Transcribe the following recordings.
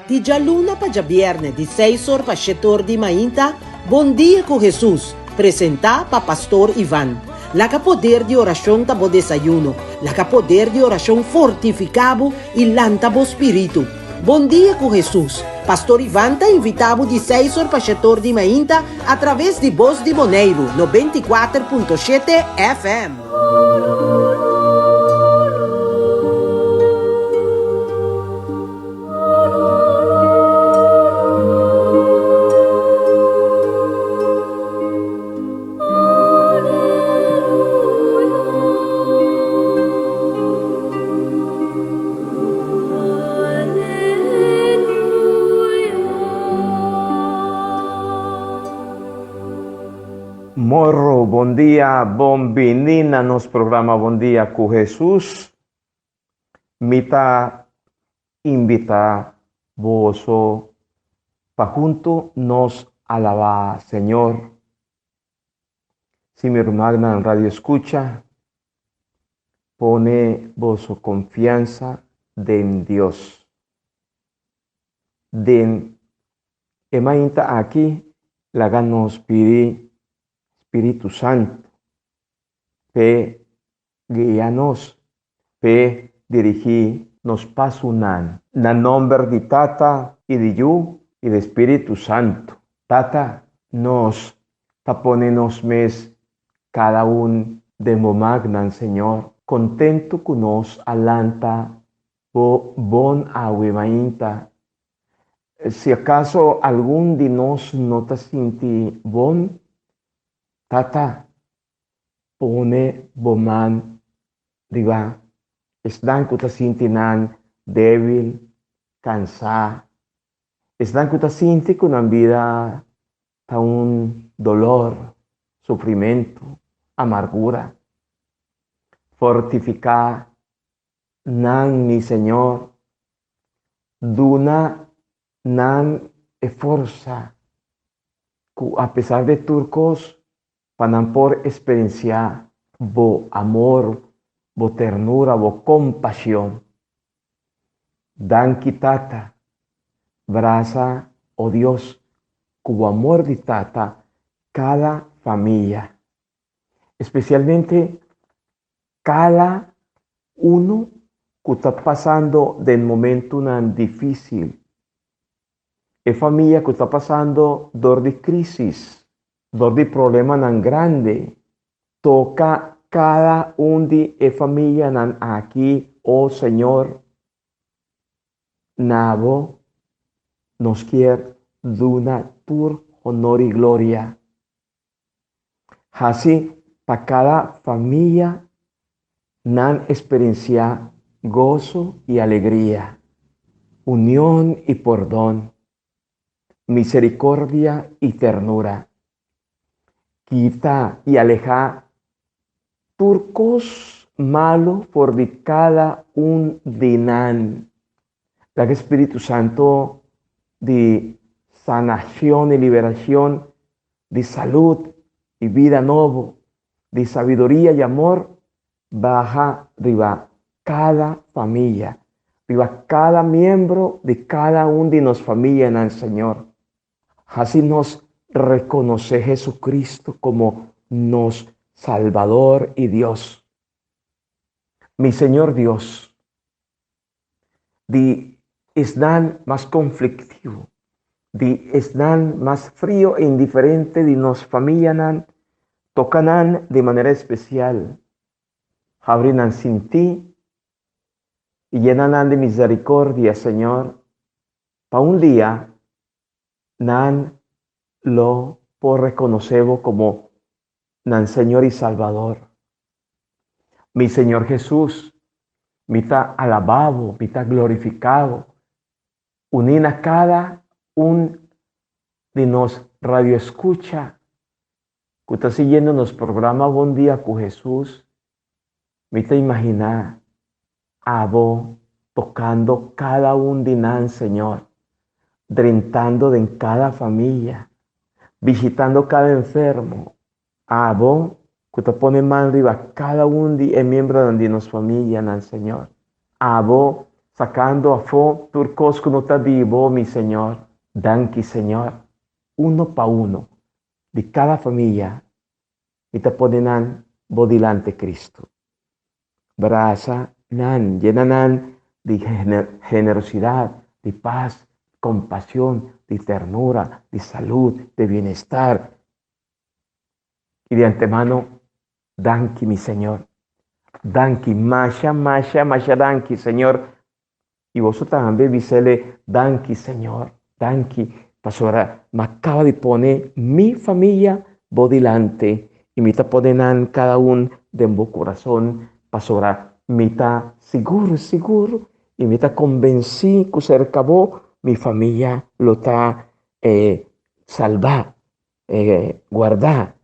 Di djaluna pa djabièrnè di seis or pa shete or di mainta, Bon Dia ku Hesus, presentá pa Pastor Ivan. Laga poder di orashon ta bo desayuno. Laga poder di orashon fortifiká bo i lanta bo spiritu. Bon Dia ku Hesus, Pastor Ivan ta invitá bo di seis or pa shete or di mainta atraves di Bos di Boneiru 94.7 FM. Morro, bon dia, bon bini na nos programa Bon Dia ku Hesus. Mi ta invitá boso pa huntu nos alabá Señor. Si mi rumannan radio escucha, pone boso confiansa den Dios. Den e mainta aki laga nos pidi Spiritu Santu p'e guia nos, p'e dirigí nos pasonan. Na nomber di Tata i di Yu i di Spiritu Santu. Tata, nos ta pone nos mes kada un den bo magnan, Señor. Kontentu ku nos a lanta bo bon awe mainta. Si akaso algun di nos no ta sinti bon, Tata, Pone bo man riba esnan ku ta sinti nan débil, kansá, esnan ku ta sinti ku nan bida ta un dolor, sufrimentu, amargura. Fortifiká nan, mi Señor. Duna nan e forsa ku apesar di tur kos pa nan por experiencia bo amor, bo ternura, bo compasion. Danki Tata, brasa, o Dios, cu bo amor di Tata cada familia, especialmente cada uno cu ta pasando den momentonan dificil. E famia cu ta pasando dor di crisis, dor di problemanan grandi, toca cada un di e famianan aki, o Señor. Na bo nos kier duna tur honor y gloria. Haci pa cada famia nan experiencia gozo y alegria, union y pordon, misericordia y ternura. Kita y aleha tur cos malo for di cada un di nan. Laga Spiritu Santo di sanacion y liberacion, di salud y bida nobo, di sabiduria y amor baha riba cada familia, riba cada miembro di cada un di nos familianan, Señor. Haci nos reconoce Jesucristo como nos Salvador y Dios. Mi Señor Dios, di esnan mas conflictivo, di esnan mas frio e indiferente di nos famianan, toca nan di manera especial. Habri nan sinti y yena nan di misericordia, Señor, pa un dia nan lo por reconoce bo como nan Señor y Salvador. Mi Señor Jesús, mi ta alabá bo, mi ta glorificá bo. Uní na cada un di nos radioescucha cu ta siguiendo nos programa Bon Dia cu Jesús, mi ta imaginá abo tocando cada un di nan, Señor, drentando den cada familia, bishitando cada enfermo, abo cu ta pone man riba cada un di e miembronan di nos familianan, Señor. Abo Sacando afó tur cos cu no ta di Bo, mi Señor. Danki, Señor. Uno pa uno di cada famia mi ta pone nan Bo dilanti, Cristo. Brasa nan, yena nan di generosidad, di paz, compasion, di ternura, di salud, di bienestar. Y di antemano, danki, mi Señor. Danki, masha, masha, masha danki, Señor. Y boso tambe bisele, danki, Señor, danki, pasobra m'acaba di pone mi famia bo dilanti y mi ta pone nan cada un den bo corazon, pasobra mi ta sigur, sigur y mi ta convenci cu cerca bo mi famia lo ta eh, salba, eh, guarda,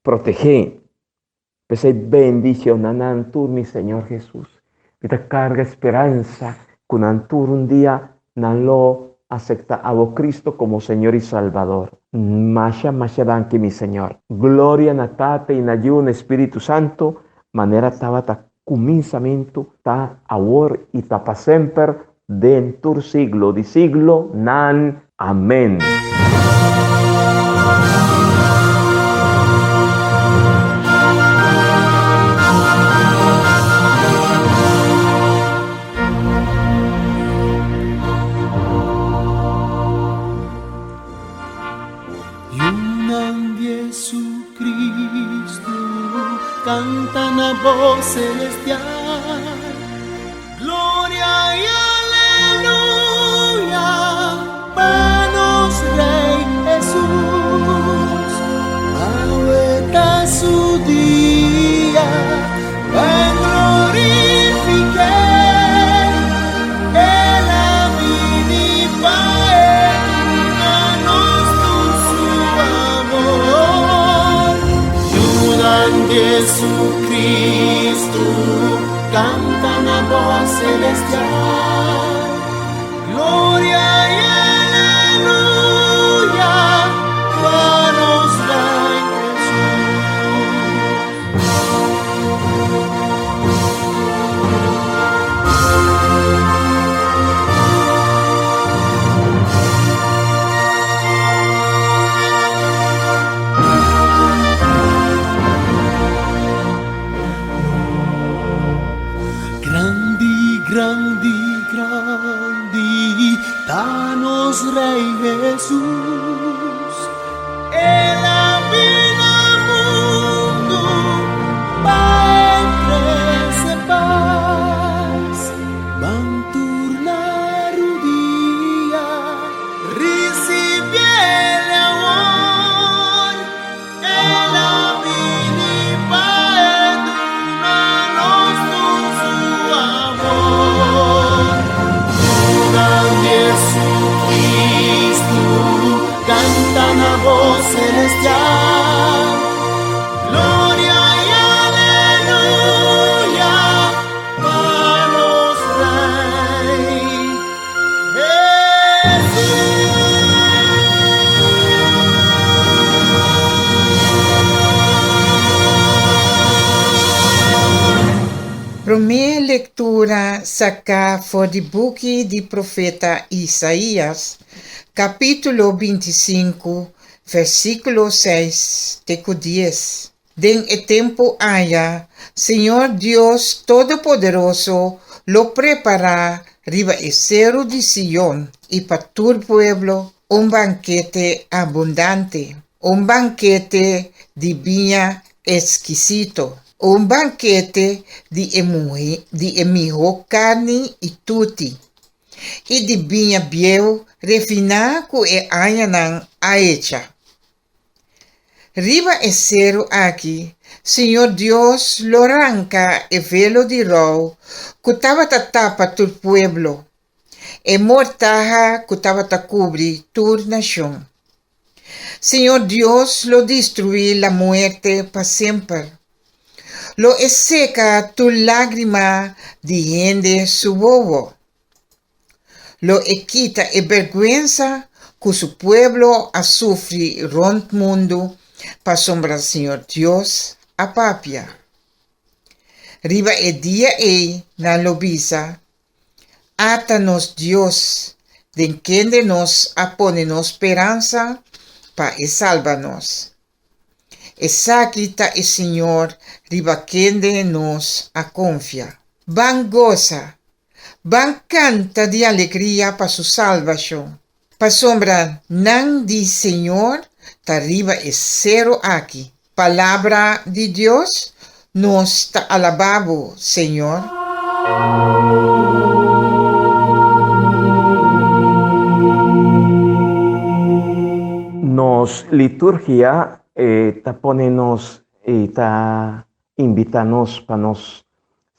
protege. P'esei bendiciona nan tur, mi Señor Jesus. Mi ta carga speransa cu nan tur un dia nan lo acepta abo Cristo como Señor y Salvador. Masha, masha danki, mi Señor. Gloria na Tata y na Yu na Spiritu Santo, manera tabata cuminsamentu, ta awor y ta pa semper, den tur siglo di siglo nan. Amen. Yunan di Jesucristo canta na voz celestial. Gloria y aleluya pa nos Rey Jesus. Awe ta su dia, ban glorifiké. El a bini pa e duna nos tur su amor. Yunan Jesucristo. Canta na voz celestial, Gloria y aleluya pa nos Rey Jesús. Grandi, grandi, grandi ta nos Rey Jesus. El a bini mundu pa e trece paz. Ban turna rudia, ricibiel awor. El a bini pa e duna nos tur su amor. Yunan Jesucristo canta na voz celestial. Gloria y aleluya pa nos Rey Promé lektura saká for di buki di profeta Isaías, kapítulo 25, versíkulo 6 te ku 10. Den e tempu aya, Señor Dios Todopoderoso lo prepará riba e seru di Sion i pa tur pueblo un bankete abundante, un bankete di biña eskisito, un bankete di e di e mihó karni i tuti, i di biña bieu refiná ku e añanan a echa. Riba e seru aki, Señor Dios lo ranka e velo di rou ku tabata tapa tur pueblo, e mortaha ku tabata kubri tur nashon. Señor Dios lo destruí la muerte pa semper. Lo e seka tur lágrima di hende su wowo. Lo e kita e bèrgwensa ku su pueblo a sufri rònt mundu pasobra Señor Dios a papia. Riba e dia ei nan lo bisa, Ata nos Dios, den kende nos a pone nos speransa pa e salba nos. Esaki ta e Señor riba kende nos a konfia. Ban gosa, ban kanta di alegria pa su salbashon, pasobra nan di Señor ta riba e seru aki. Palabra di Dios, Nos ta alabá bo, Señor. Nos liturgia ta pone nos i ta invitá nos pa nos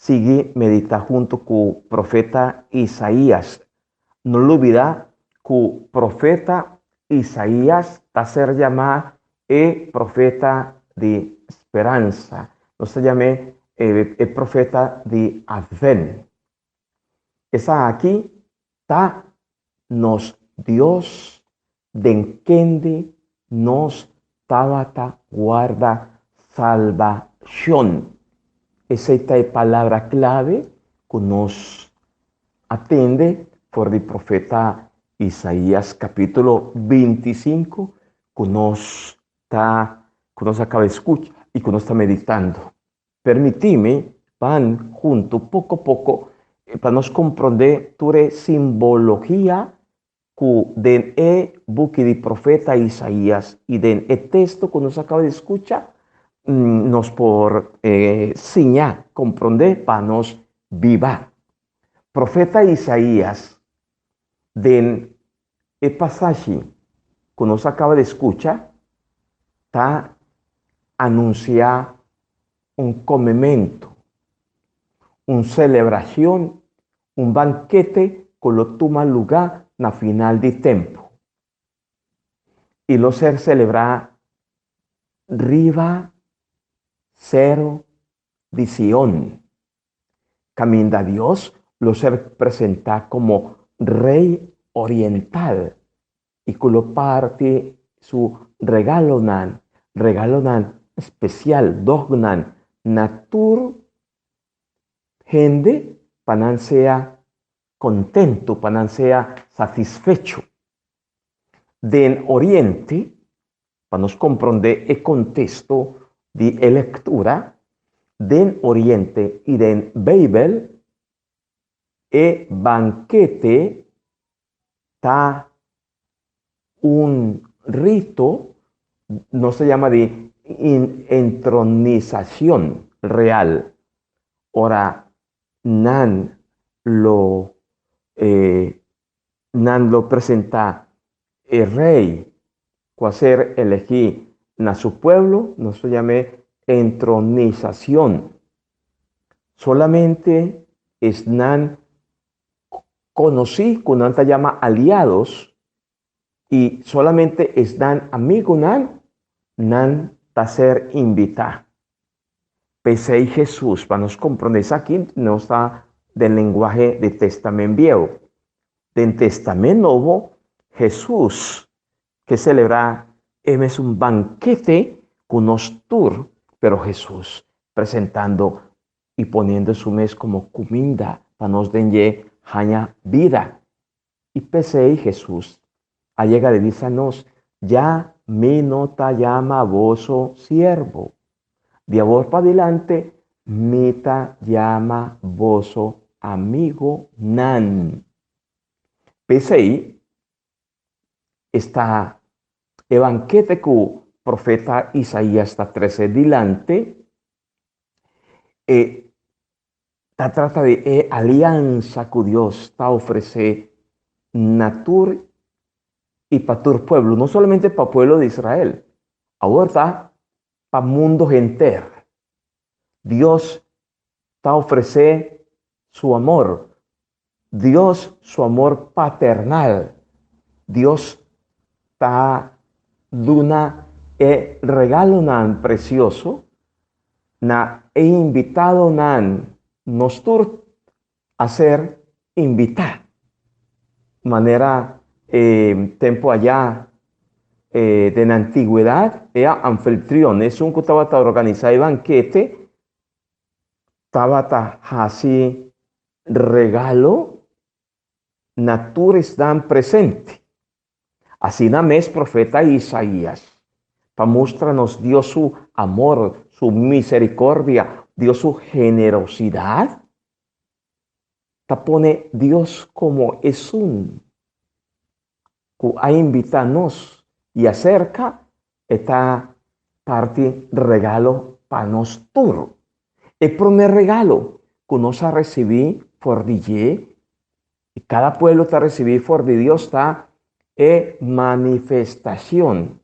sigui meditá huntu ku profeta Isaías. No lubidá ku profeta Isaías ta ser yamá e profeta di speransa. Nos ta yam'é e profeta di Advent. Esaki ta nos Dios den kende nos tabata warda salbashon. Esei ta e palabra klave ku nos a tende for di profeta Isaías kapítulo 25 ku nos ta ku nos a kaba di skucha i ku nos ta meditando. Permití mi ban huntu poko poko pa nos komprondé tur e simbologia ku den e buki di profeta Isaías i den e teksto ku nos a kaba di skucha nos por siña komprondé pa nos biba. Profeta Isaías den E pasashi ku nos a kaba di skucha ta anunsiá un komementu, un selebrashon, un bankete ku lo tuma lugá na final di tempu i lo ser selebrá riba Seru di Sion. Caminda Dios lo ser presentá como Rey Oriental i cu lo parti su regalonan, regalonan special, dognan, na tur hende pa nan sea contento, pa nan sea satisfecho. Den Oriente, Pa nos komprondé e kontesto di e lektura, den Oriente i den Beibel, e bankete ta un rito, nos ta yama di entronisashon real, ora nan lo Nan lo presentá e rei ku a ser elegí na su pueblo, nos ta yam'é entronisacion. Solamente esnan konosí ku nan ta yama aliados i solamente esnan amigunan, nan ta ser invitá. P'esei Hesus, pa nos komprondé esaki, nos ta den lenguahe di Testament Bieu. Den Testament Nobo, Hesus ke selebrá e mesun bankete ku nos tur, pero Hesus presentando i poniendo su mes komo kuminda pa nos den dje haña bida. I p'esei Hesus a yega di bisa nos, Ya mi no ta yama boso siervo. Di awor padilanti mi ta yama boso amigonan. P'esei esta e bankete ku profeta Isaías ta trese dilanti, e Ta trata di e aliansa ku Dios ta ofresé na tur i pa tur pueblo, no solamente pa pueblo di Israel, awor ta pa mundo henter. Dios ta ofresé su amor, Dios su amor paternal. Dios ta duna e regalonan precioso na e invitadonan. Nos tur a ser invitá. Manera e tempu ayá den antigüedad e anfitrion, esun ku tabata organisá e bankete, tabata hasi regalo. na tur esnan presente. Asina mes profeta Isaías, pa mustra nos Dios su amor, su misericordia, Dios su generosidad, ta pone Dios como esun ku a invitá nos i aserka, e ta parti regalo pa nos tur. E promé regalo ku nos a risibí for di dje i kada pueblo ta risibí for di Dios ta e manifestashon.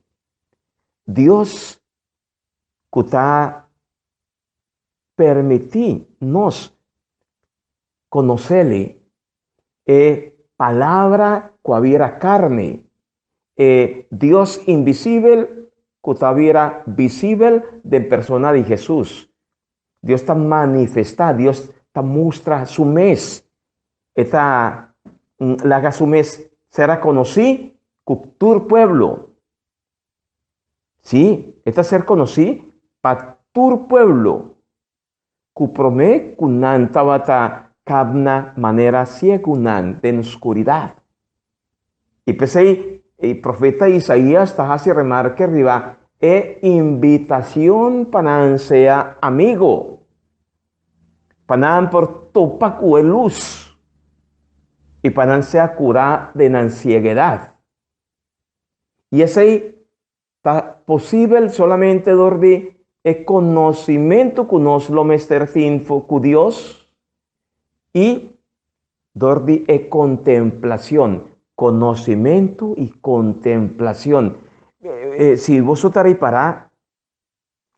Dios ku ta permití nos konos'El, e Palabra ku a bira karni, e Dios invisibel ku ta bira visibel den persona di Hesus. Dios ta manifestá, Dios ta mustra su mes. E ta laga su mes ser konosí ku tur pueblo. Sí, e ta ser konosí pa tur pueblo. Ku promé ku nan tabata kabna manera siegunan den skuridat. I p'esei e profeta Isaías ta hasi remarke riba e invitashon pa nan sea amigo, pa nan por topa ku e lus i pa nan sea kurá den nan sieguedat. I esei Ta posibel solamente dor di e conocimentu cu nos lo mester tin cu Dios y dor di e contemplacion. Conocimentu y contemplacion. Si boso ta ripara,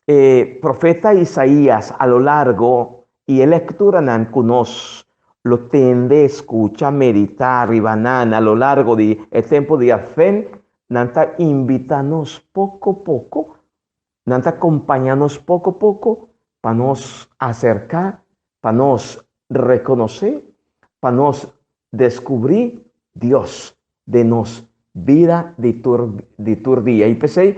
e profeta Isaías a lo largo y e lecturanan cu nos lo tende, scucha, medita riba nan a lo largo di e tempo di Advent, Nan ta invitá nos poko poko, nan ta kompañá nos poko poko pa nos aserká, pa nos rekonosé, pa nos deskubrí Dios den nos bida di tur di tur dia. I p'esei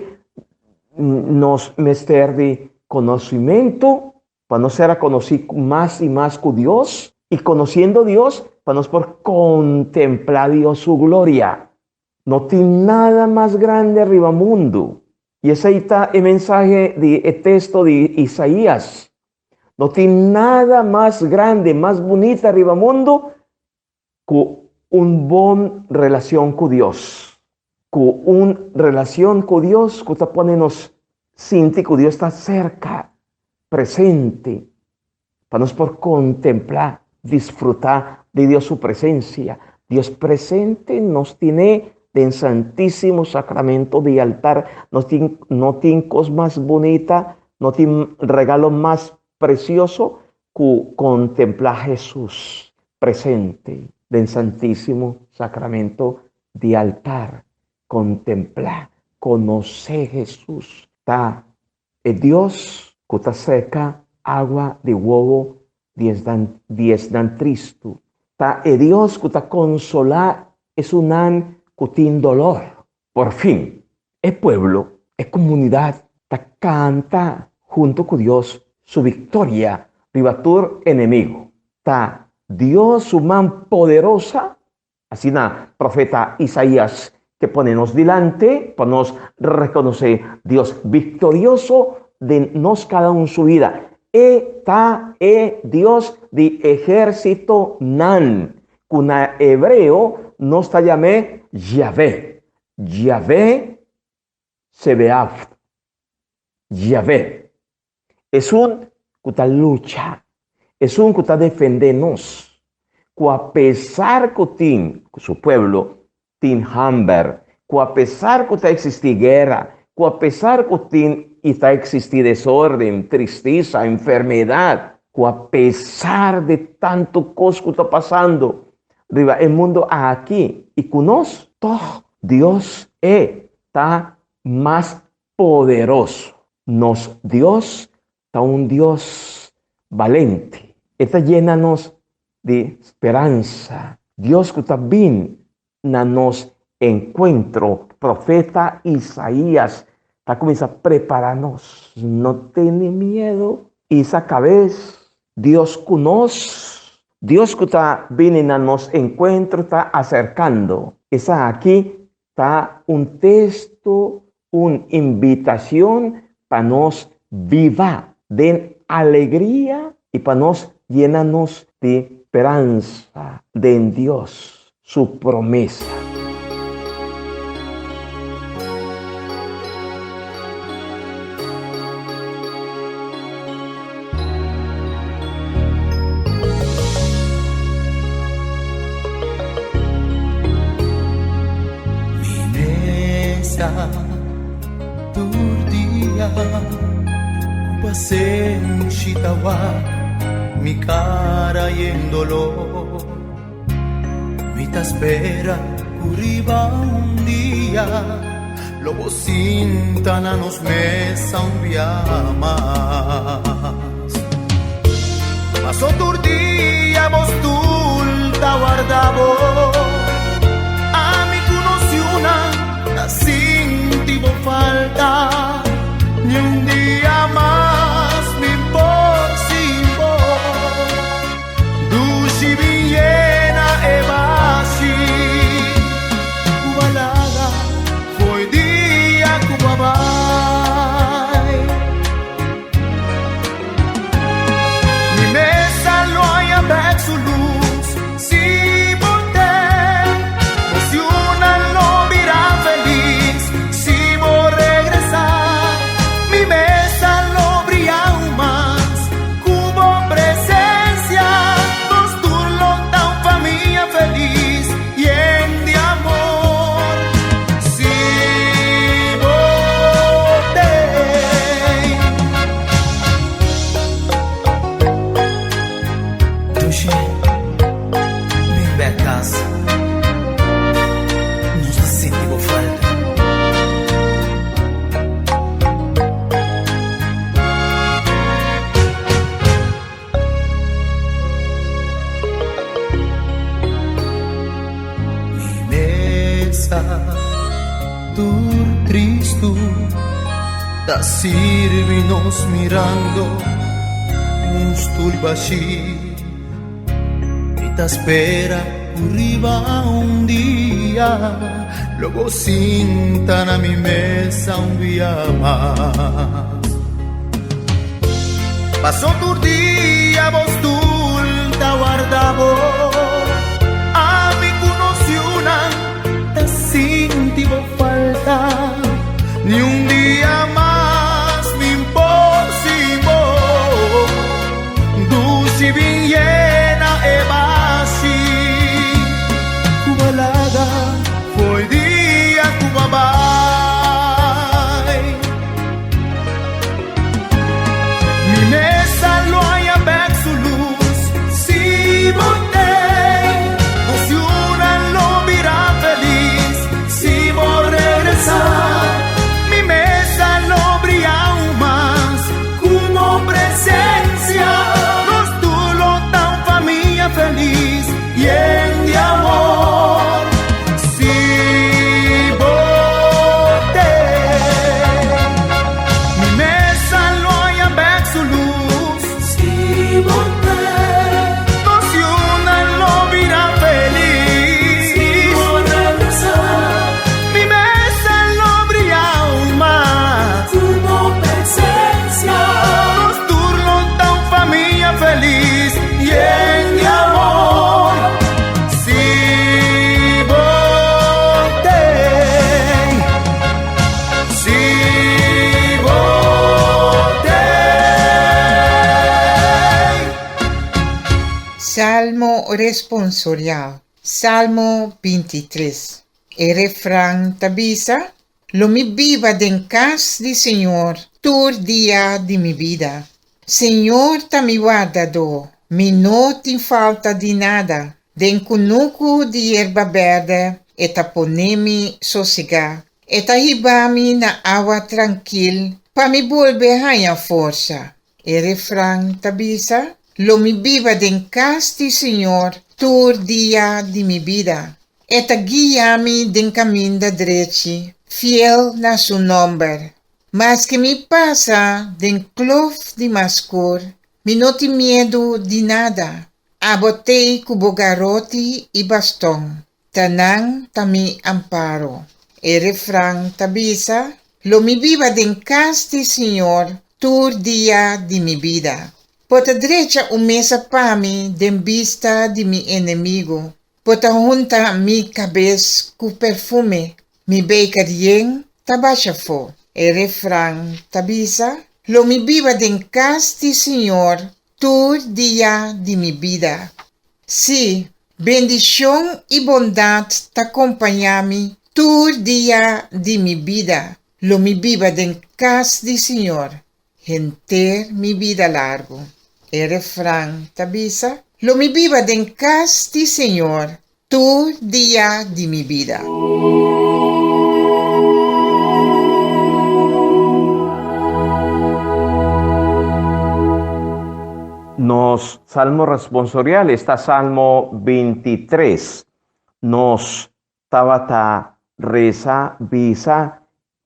nos mester di konosimentu pa nos ser konosí mas i mas ku Dios, i konosiendo Dios pa nos por kontemplá Dios su gloria. No tin nada mas grandi riba mundu. I esei ta e mensahe di e teksto di Isaías. No tin nada mas grandi, mas bunita riba mundu ku un bon relashon ku Dios. Ku un relashon ku Dios ku ta pone nos sinti ku Dios ta serka, presente, pa nos por kontemplá, disfrutá di Dios su presensia. Dios presente nos tiene den Santísimo Sacramento di altar. Nos tin, no tin kos mas bunita, no tin regalo mas presioso ku kontemplá Hesus presente den Santísimo Sacramento di altar. Kontemplá, konosé Hesus ta E Dios ku ta seka agua di wowo di esnan di esnan tristu, ta e Dios ku ta konsolá esunnan ku tin dolor. Por fin, e pueblo, e komunidat ta kanta huntu ku Dios su viktoria riba tur enemigu. Ta Dios su man poderosa. Asina profeta Isaías ke pone nos dilante pa nos rekonosé Dios viktorioso den nos kada un su bida. E ta e Dios di ehérsitonan, ku na hebreo nos ta yam'é Yahvé. Yahvé Sebeaft. Yahvé. Esun ku ta lucha, esun ku ta defendé nos, ku apesar ku tin, ku su pueblo, tin hamber, ku apesar ku ta eksistí guera, ku apesar ku tin i ta eksistí desorden, tristesa, enfermedat, ku apesar di tantu kos ku ta pasando riba e mundu aki i ku nos, tòg Dios e ta mas poderoso. Nos Dios ta un Dios balente. E ta yena nos di speransa. Dios ku ta bin na nos enkuentro. Profeta Isaías ta kuminsá prepará nos. No tene miedu. Isa kabes. Dios ku nos. Dios ku ta bini na nos enkuentro ta aserkando. Esaki ta un testo, un invitashon pa nos biba den alegria i pa nos yena nos di speransa den Dios su promesa. Mi mesa tur dia ku pasenshi ta wak mi kara yen dolor. Mi ta spera ku riba un dia lo bo sinta na nos mesa un bia mas. Paso tur dia bo stul ta warda bo. Ami ku nos yunan ta sinti bo falta. Ni un dia mas mi por sin bo. Dushi bin yena e bashi ku bo a laga fo'i dia ku bo a bai. Mi mesa lo haña bek su lus si bo ten. Nos yunan lo bira felis si bo regresá. Mi mesa lo bria aun mas. Ku bo presensia nos tur lo ta un famia felis yen di amor. Si bo tei. Dushi, bin bek kas. Nos ta sinti bo falta. Mi mesa tur tristu ta sirbi nos mirando un stul bashí. Mi ta spera ku riba un dia lo bo sinta na mi mesa un bia mas. Paso tur dia bo stul ta warda bo. Ami ku nos yunan ta sinti bo falta. Ni un dia mas mi por sin bo. Dushi bin yena e bashi ku bo a laga fo'i dia ku bo a bai. Mi mesa lo haña bek su lus si bo t'ei. Nos yunan lo bira felis si bo regresá. Mi mesa lo bria aun mas. Ku bo presensia nos tur lo ta un famia felis yen di amor. Si bo t'ei, mi mesa lo haña bèk su lus. Si bo t'ei, nos yunan lo bira felis. Si bo regresá, mi mesa lo bria aun mas. Ku bo presensia nos tur lo ta un famia felis yen di amor. Si bo t'ei, si bo t'ei. Salmo responsorial, Salmo 23. E refran ta bisa, Lo mi biba den kas di Señor tur dia di mi bida. Señor ta mi wardadó, mi no tin falta di nada. Den kunuku di yerba bèrdè e ta pone mi sosegá. E ta hiba mi na awa trankil pa mi bolbe haña forsa. E refran ta bisa, Lo mi biba den kas di Señor tur dia di mi bida. E ta guia mi den kaminda drechi, fiel na su nòmber. Maske mi pasa den klof di mas skur, mi no tin miedu di nada. Abo t'ei ku bo garoti i baston, ta nan ta mi amparo. E refran ta bisa, Lo mi biba den kas di Señor tur dia di mi bida. Bo ta drecha un mesa pa mi den bista di mi enemigu. Bo ta hunta mi kabes ku perfume, mi beker yen ta basha afó. E refran ta bisa, Lo mi biba den kas di Señor tur dia di mi bida. Sí, bendishon i bondat ta kompañá mi tur dia di mi bida. Lo mi biba den kas di Señor henter mi bida largu. E refran ta bisa, Lo mi biba den kas di Señor tur dia di mi bida. Nos salmo responsorial esta Salmo 23. Nos tabata resa, bisa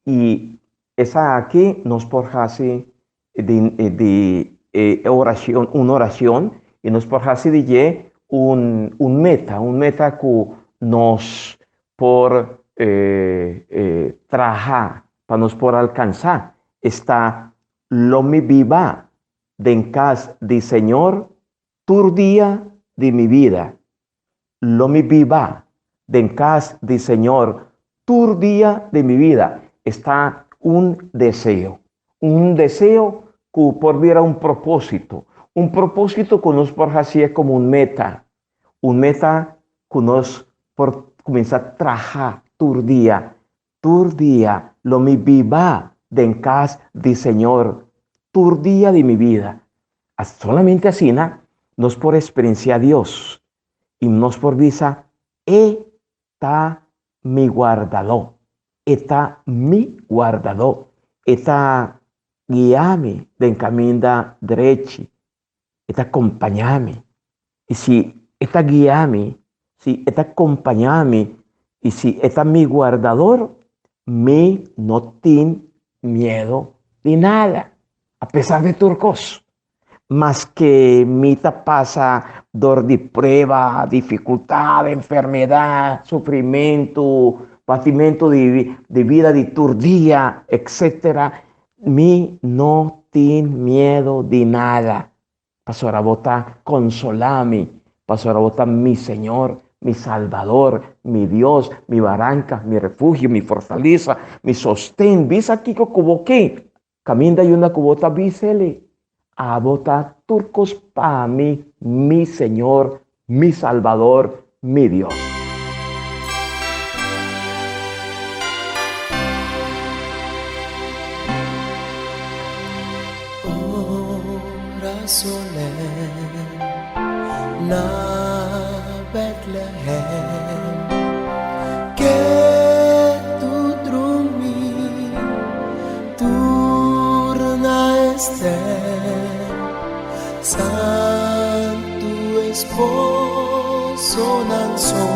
i esaki nos por hasi di di e oracion, un oracion i nos por hasi di dje un un meta, un meta ku nos por traha pa nos por alkansa, esta lo mi biba den kas di Señor tur dia di mi bida. Lo mi biba den kas di Señor tur dia di mi bida. Esta un deseo. Un deseo ku por bira un propósito. Un propósito ku nos por hasié komo un meta. Un meta ku nos por kuminsá traha tur dia. Tur dia lo mi biba den kas di Señor tur dia di mi bida. Solamente asina nos por eksperensiá Dios i nos por bisa, E ta mi guardadó, E ta mi guardadó, E ta guia mi den kaminda drechi, E ta kompañá mi. I si E ta guia mi, si E ta kompañá mi i si E ta mi guardador, mi no tin miedu di nada, apesar di tur kos. Maske mi ta pasa dor di prueba, difikultat, enfermedat, sufrimentu, batimentu di bida di tur dia, etsetera, mi no tin miedu di nada. Pasobra bo ta konsolá mi, pasobra bo ta mi Señor, mi Salbador, mi Dios, mi baranka, mi refugio, mi fortalesa, mi sosten. Bisa kiko ku bo ke, kaminda yunda ku bo ta bis'el, abo ta tur kos pa mi, mi Señor, mi Salbador, mi Dios. Ora solen na Bethlehem Ke tu drumi tur na estel Santu esposonan so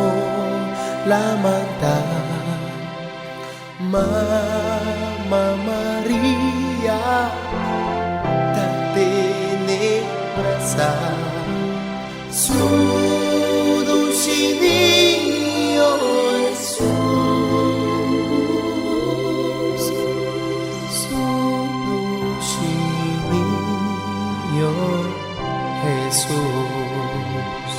lamanta Mama Maria ta tene brasa Su dushi niño Hesus Su dushi niño Hesus.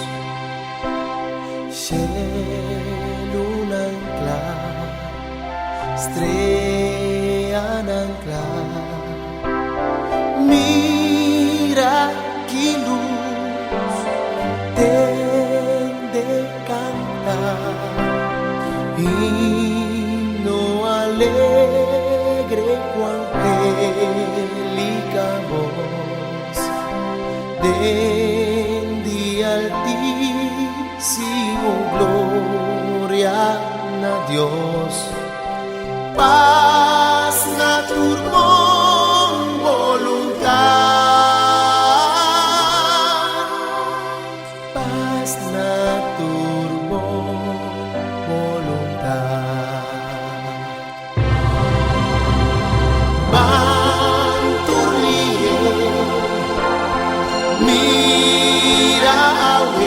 Shelunan kla, streanan kla. Mira ki lus tende kanta, himno alegre ku angélica bos den di Altísimo gloria na Dios. Paz na tur bon voluntad. Paz na tur bon voluntad. Ban tur lie, mira awe.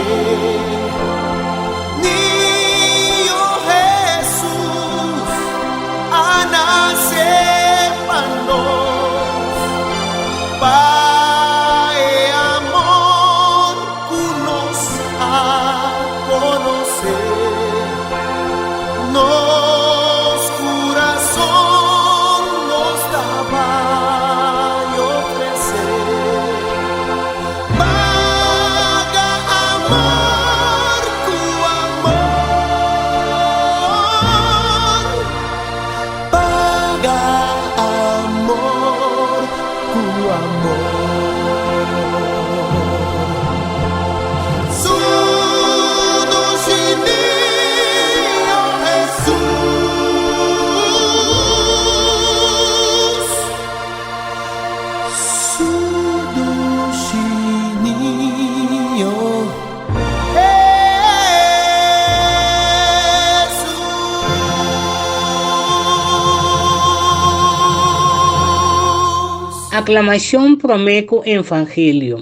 Aklamashon promé ku Evangelio.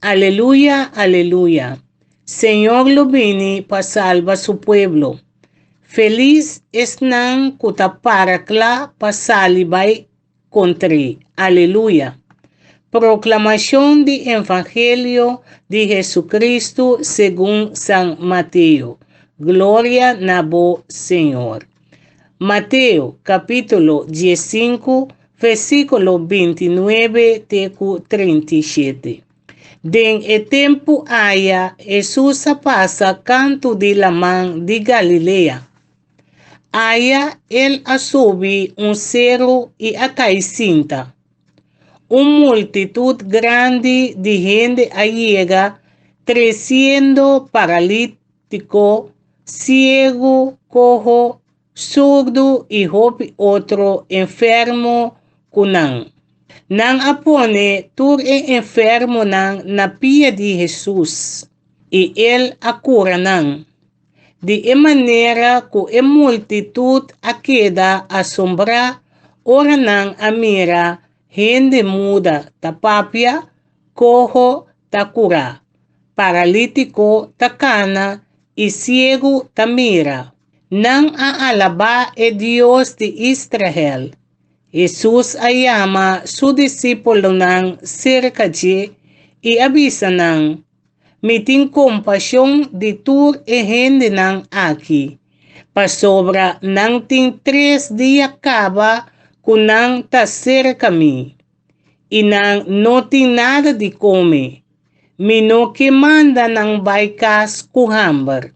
Aleluya, aleluya. Señor lo bini pa salba su pueblo. Felis esnan ku ta para kla pa sali bai kontr'é. Aleluya. Proklamashon di Evangelio di Hesukristu segun San Mateo. Gloria na bo, Señor. Mateo kapítulo 15, versíkulo 29 te ku 37. Den e tempu aya Hesus a pasa kantu di laman di Galilea. Aya el a subi un seru i a kai sinta. Un multitut grandi di hende a yega tresiendo paralítiko, siegu, koho, surdu i hopi otro enfermo ku nan. Nan a pone tur e enfermonan na pia di Hesus, i el a kura nan. Di e manera ku e multitut a keda asombrá ora nan a mira hende muda ta papia, koho ta kurá, paralítiko ta kana i siegu ta mira. Nan a alabá e Dios di Israel. Hesus a yama su disípulonan serka dje i a bisa nan, Mi tin kompashon di tur e hendenan aki, pasobra nan tin tres dia kaba ku nan ta serka mi, i nan no tin nada di kome. Mi no ke manda nan bai kas ku hamber,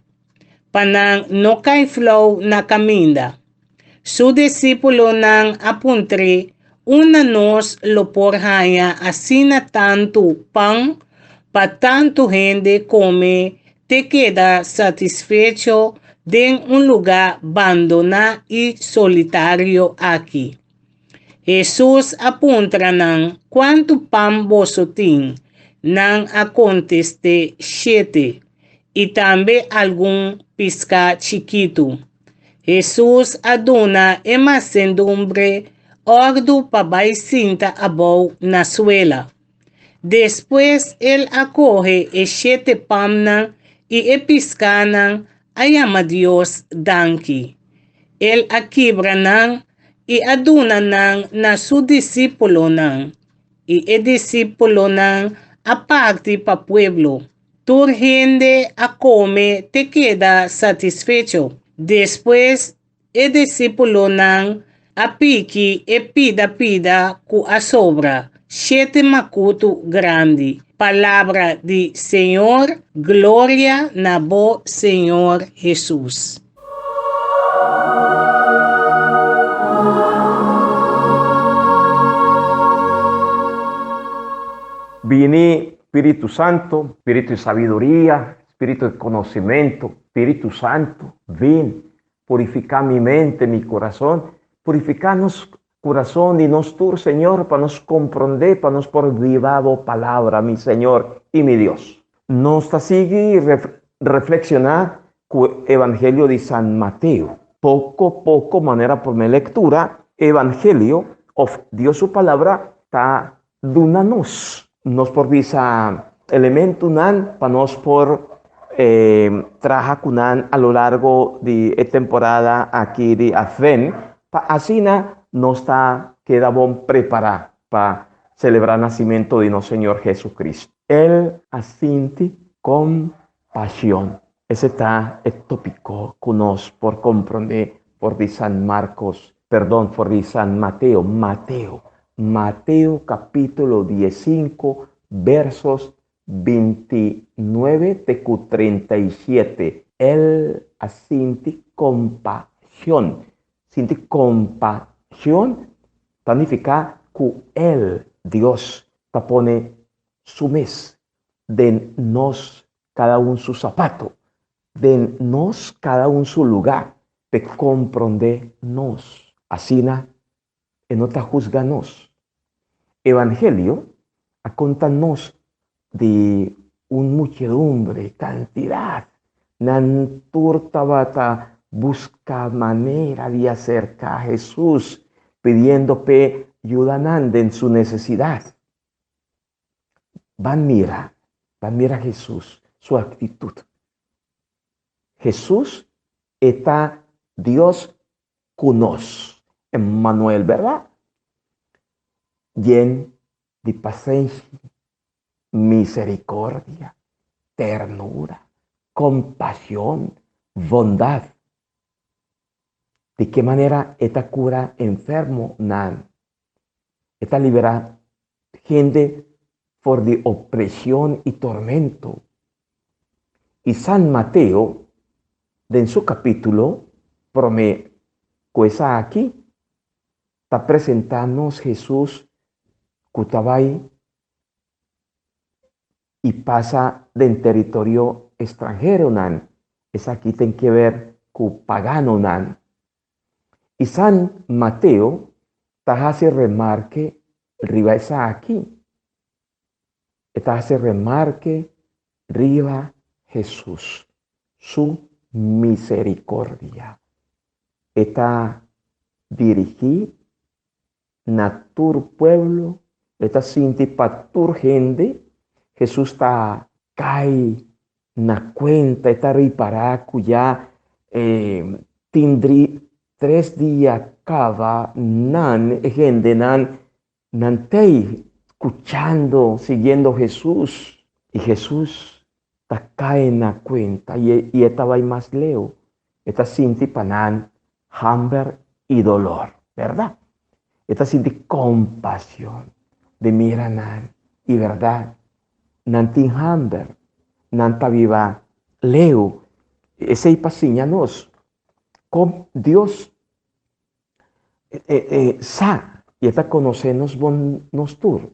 pa nan no kai flou na kaminda. Su disípulonan a puntr'é, Unda nos lo por haña asina tantu pan pa tantu hende kome te keda satisfecho den un lugá bandoná i solitario aki? Hesus a puntra nan, Kuantu pan boso tin? Nan a kontest'é, Shete, i tambe algun piská chikitu. Hesus a duna e masendumbre òrdu pa bai sinta abou na suela. Despues el a kohe e shete pannan i e piskánan a yama Dios danki. El a kibra nan i a duna nan na su disípulonan, i e disípulonan a parti pa pueblo. Tur hende a kome te keda satisfecho. Despues e disípulonan a piki e pida pida ku a sobra, shete makutu grandi. Palabra di Señor, Gloria na bo, Señor Hesus. Bini Spiritu Santo, Spiritu di sabiduria, Spiritu di conocimento, Spiritu Santo, bin, purifica mi mente, mi corazon, purifica nos corazon di nos tur, Señor, pa nos comprende, pa nos por biba bo palabra, mi Señor y mi Dios. Nos ta sigui reflexiona cu Evangelio di San Mateo. Poco poco, manera prome lectura, Evangelio of Dios su palabra ta Duna nos. Nos por bisa elementonan pa nos por traha ku nan a lo largo di e temporada aki di Advent, pa asina nos ta keda bon prepará pa selebrá nasimento di nos Señor Jesucristo. El a sinti kompashon. Ese ta e tópiko ku nos por komprondé for di San Markos, perdon, for di San Mateo, Mateo, Mateo kapítulo diesinku, versos 29 te ku 37. El a sinti kompashon. Sinti kompashon ta nifiká ku El, Dios, ta pone su mes den nos cada un su zapato, den nos cada un su lugá, p'e comprende nos. Asina e no ta huzga nos. Evangelio a conta nos di un muchedumbre, cantidad, nan tur tabata busca manera di acerca Jesus, pidiendo p'e yuda nan den su nesesidat. Ban mira, ban mira Hesus su aktitut. Hesus e ta Dios ku nos, Emmanuel, bèrdat? Yen di pasenshi, misericordia, ternura, compasion, bondad. Di ke manera e ta cura enfermonan? E ta libera hende for di opresion i tormento. I San Mateo, den su capítulo prome cu esaki, ta presentá nos Hesus ku ta bai i pasa den teritorio estranheronan, esaki ten ke ber ku paganonan. I San Mateo ta hasi remarke riba esaki. E ta hasi remarke riba Hesus su misericordia. E ta dirigí na tur pueblo, e ta sinti pa tur hende. Hesus ta kai na kuenta, e ta ripará ku ya tin tres dia kaba nan, e hendenan, Nan t'ei scuchando, siguiendo Jesús, y Jesús ta cae na cuenta y e ta bay mas leu. E ta sinti pa nan hamber y dolor, berdad? E ta sinti compasion di mira nan, y berdad, nan tin hamber, nan ta biba leu. Esey pa siña nos con Dios E sa i e ta konosé nos bon nos tur.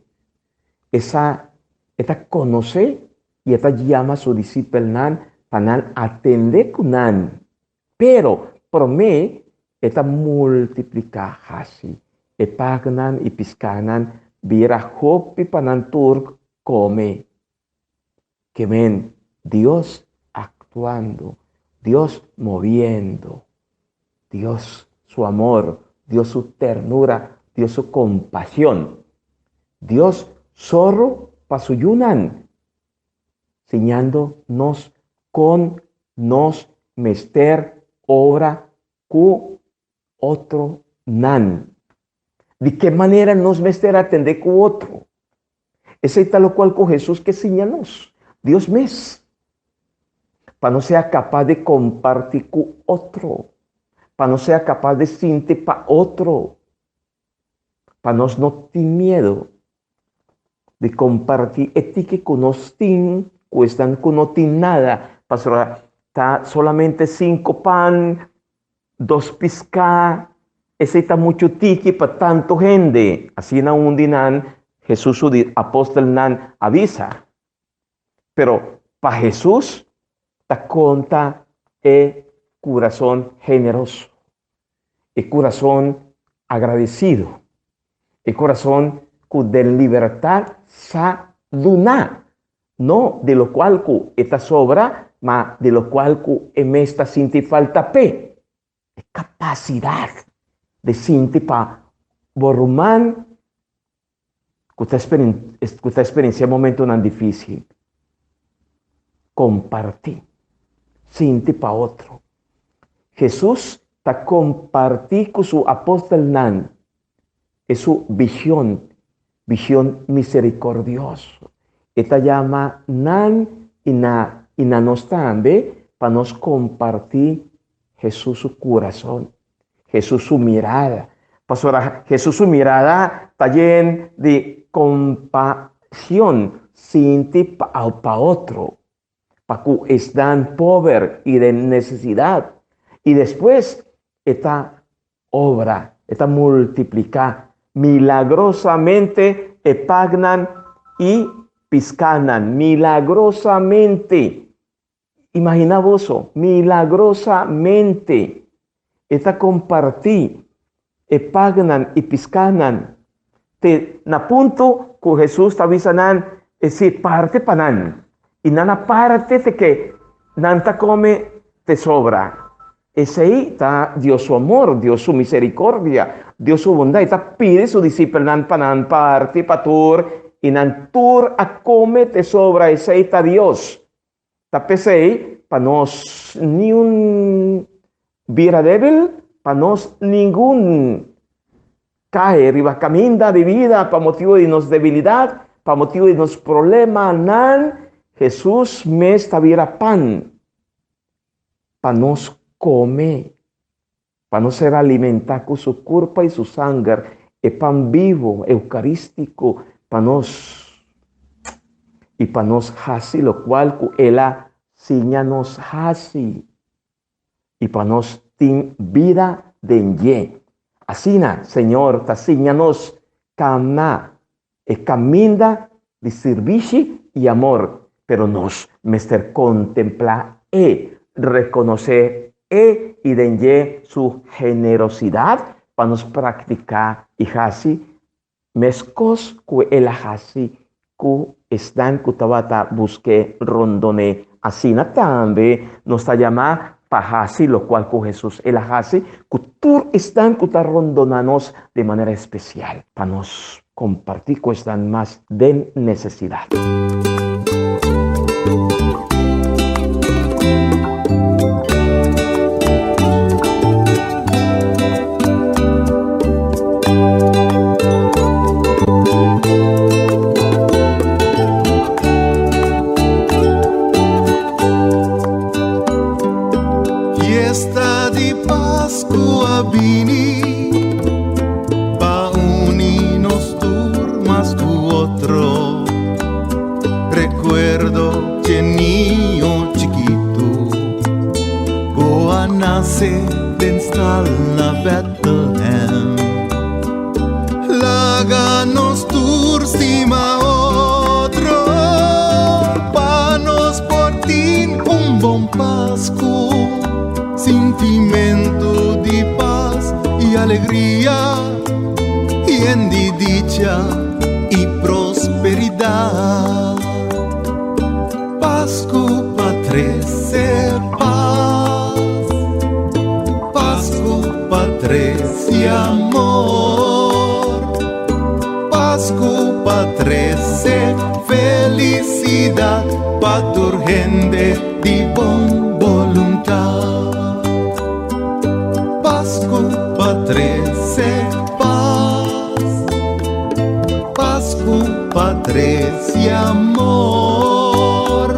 E sa, e ta konosé i e ta yama su disipelnan pa nan atendé ku nan. Pero promé e ta multipliká hasi e pagnan i piskánan bira hopi pa nan tur kome. Ke men Dios actuando, Dios moviendo, Dios su amor, Dios su ternura, Dios su compasión. Dios zorro pa su yunan, siñando nos con nos mester obra cu otronan. Di ke manera nos mester atendé ku otro? Esei ta lokual ku Hesus ke siña nos, Dios mes, pa nos sea kapas di kompartí ku otro, pa nos sea kapas di sinti pa otro, pa nos no tin miedu di kompartí e tiki ku nos tin ku esnan ku no tin nada, pasobra ta solamente sinku pan, dos piská, esei ta muchu tiki pa tantu hende. Asina un di nan, Hesus su di apostelnan a bisa. Pero pa Hesus ta konta e kurason generoso, e kurason agradesido, e kurason ku den libertat sa duna. No di lokual ku e ta sobra, ma di lokual ku e mes ta sinti falta p'e. E kapasidat di sinti pa bo ruman ku ta ku ta eksperensiá momentunan difísil. Kompartí. Sinti pa otro. Hesus ta kompartí ku su apòstelnan e su vision, vision misericordioso. E ta yama nan i na i na nos tambe pa nos comparti Jesus su curason, Jesus su mirada. Pasobra Jesus su mirada ta yen di compasion, sinti pa pa otro, pa cu esnan pober i den necesidad. I despues e ta obra, e ta multipliká milagrosamente e pagnan i piskánan. Milagrosamente! Imaginá boso, milagrosamente! E ta kompartí e pagnan i piskánan te na punto ku Hesus ta bisa nan, Esei parti pa nan, i nan a parti te ke nan ta kome te sobra. Esei ta Dios su amor, Dios su misericordia, Dios su bondat. E ta pidi su disipelnan pa nan parti pa tur i nan tur a kome te sobra. Esei ta Dios. Ta p'esei pa nos niun bira débil, pa nos ningun kai riba kaminda di bida pa motibu di nos debilidat, pa motibu di nos problemanan, Hesus mes ta bira pan pa nos kome, pa nos ser alimentá ku su kurpa i su sanger, e pan bibu, eukarístiko, pa nos i pa nos hasi lokual ku el a siña nos hasi. I pa nos tin bida den dje. Asina Señor ta siña nos kana e kaminda di sirbishi i amor, pero nos mester kontemplá E, rekonosé E i den dje su generosidat pa nos praktiká i hasi Meskos ku el a hasi ku esnan ku tabata busk'é rondon'é, asina tambe nos ta yamá pa hasi lokual ku Hesus el a hasi ku tur esnan ku ta rondoná nos di manera spesial, pa nos kompartí ku esnan mas den nesesidat. Fiesta di Pascu a bini pa uni nos tur mas cu otro. Recuerdo dje niño chikitu cu a nace den stal na Bethlehem. Laga nos tur stima otro pa nos por tin un bon Pascu. Sintimento di paz y alegria yen di dicha y prosperidad. Pascu pa trece paz, Pascu pa trece amor, Pascu pa trece felicidad pa tur hende di bon boluntad. Pascu pa trece paz, Pascu pa trece amor,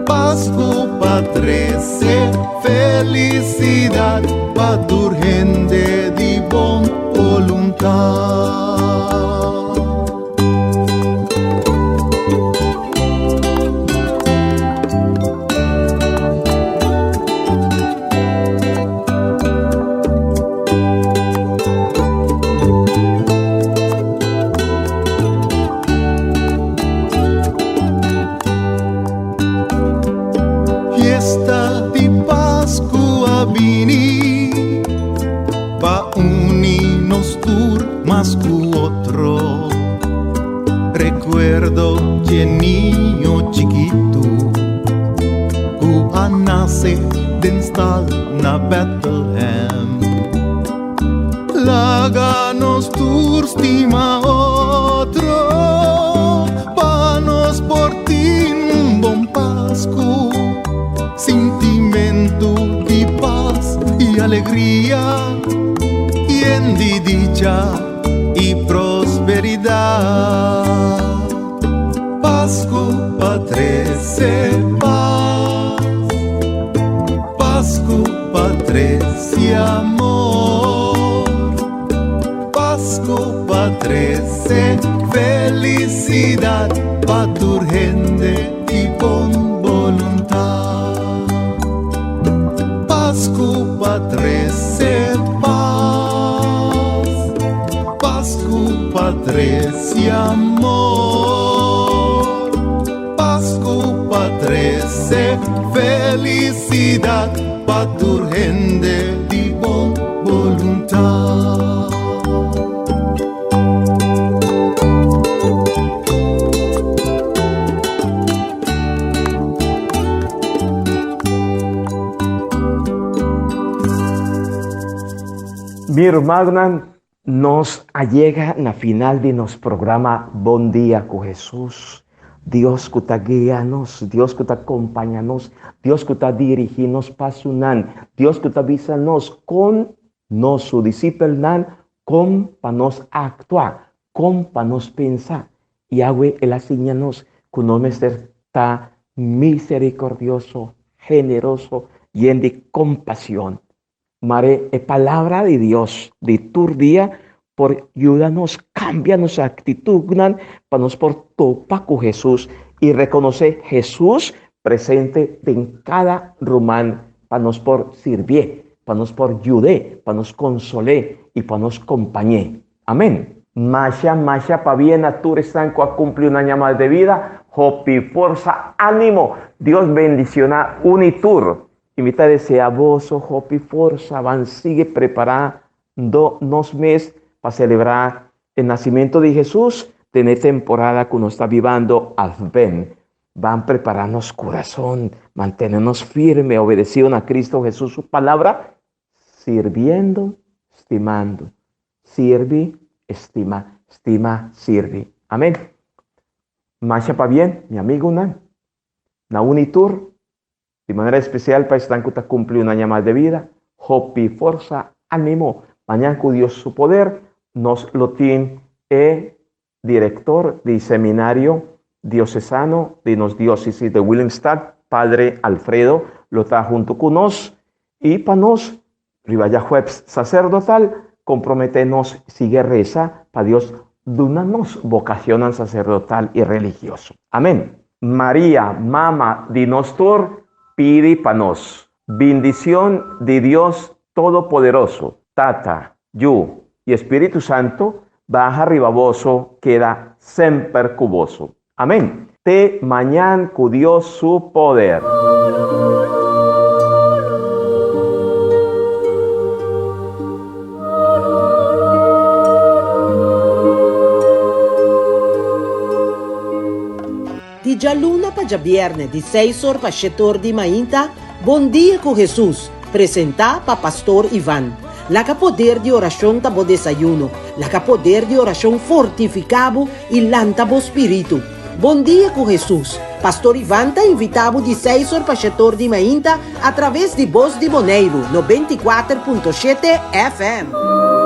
Pascu pa trece felicidad pa tur hende di bon boluntad. Fiesta di Pascu a bini pa uni nos tur mas cu otro. Recuerdo dje niño chikitu cu a nace den stal na Bethlehem. Laga nos tur stima otro pa nos por tin un bon Pascu. Sintimentu di pas y alegria yen di dicha y prosperidad. Pascu pa trece pas, Pascu pa trece amor, Pascu pa trece felicidad pa tur hende di bon boluntad. Pascu pa trece pas, Pascu pa trece amor, Pascu pa trece felicidad pa tur hende di bon boluntad. Mi rumannan, nos a yega na final di nos programa Bon Dia ku Hesus. Dios ku ta guia nos, Dios ku ta kompaña nos, Dios ku ta dirigí nos pasonan, Dios ku ta bisa nos kon nos su disipelnan kon pa nos aktua, kon pa nos pensa. Yahweh el a siña nos ku nos mester ta miserikordioso, generoso, yen di kompashon. Mare e Palabra di Dios di tur dia por yuda nos kambia nos aktitutnan pa nos por topa ku Hesus i rekonosé Hesus presente den kada ruman pa nos por sirbié, pa nos por yud'é, pa nos konsol'é i pa nos kompañ'é. Amén. Masha masha pabien na tur esnan ku a kumpli un aña mas de vida, hopi forsa, ánimo, Dios bendiciona un i tur. I mi ta desea boso hopi forsa, ban sigui prepara ndo nos mes pa celebra e nacimento di Jesus den e temporada cu nos ta bibando Advent. Ban prepara nos curason, mantene nos firme, obedecido na Cristo Jesus su palabra, sirbiendo, stimando. Sirbi, estima, stima, sirbi. Amen. Masha pabien, mi amigunan. Na un i tur, di manera espesial pa esnan ku ta kumpli un aña mas de bida, hopi forsa, ánimo. Mañan ku Dios su poder, nos lo tin e direktor di Seminario Diosesano di nos Diósesis de Willemstad, Padre Alfredo, lo ta huntu ku nos. I pa nos, riba djahuebs saserdotal, komprometé nos sigui resa pa Dios duna nos vokacionnan saserdotal i religioso. Amen. Maria, Mama di nos tur, pidi pa nos. Bindicion di Dios Todopoderoso, Tata, Yu i Spiritu Santo, baha riba boso, keda semper ku boso. Amen. Te mañan ku Dios su poder. Di djaluna pa djabièrnè di seis or pa shete or di mainta, Bon Dia ku Hesus, presentá pa Pastor Ivan. Laga poder di orashon ta bo desayuno, laga poder di orashon fortifiká bo i lanta bo spiritu. Bon Dia ku Hesus, Pastor Ivan ta invitá bo di seis or pa shete or di mainta atraves di Bos di Boneiru, 94.7 FM.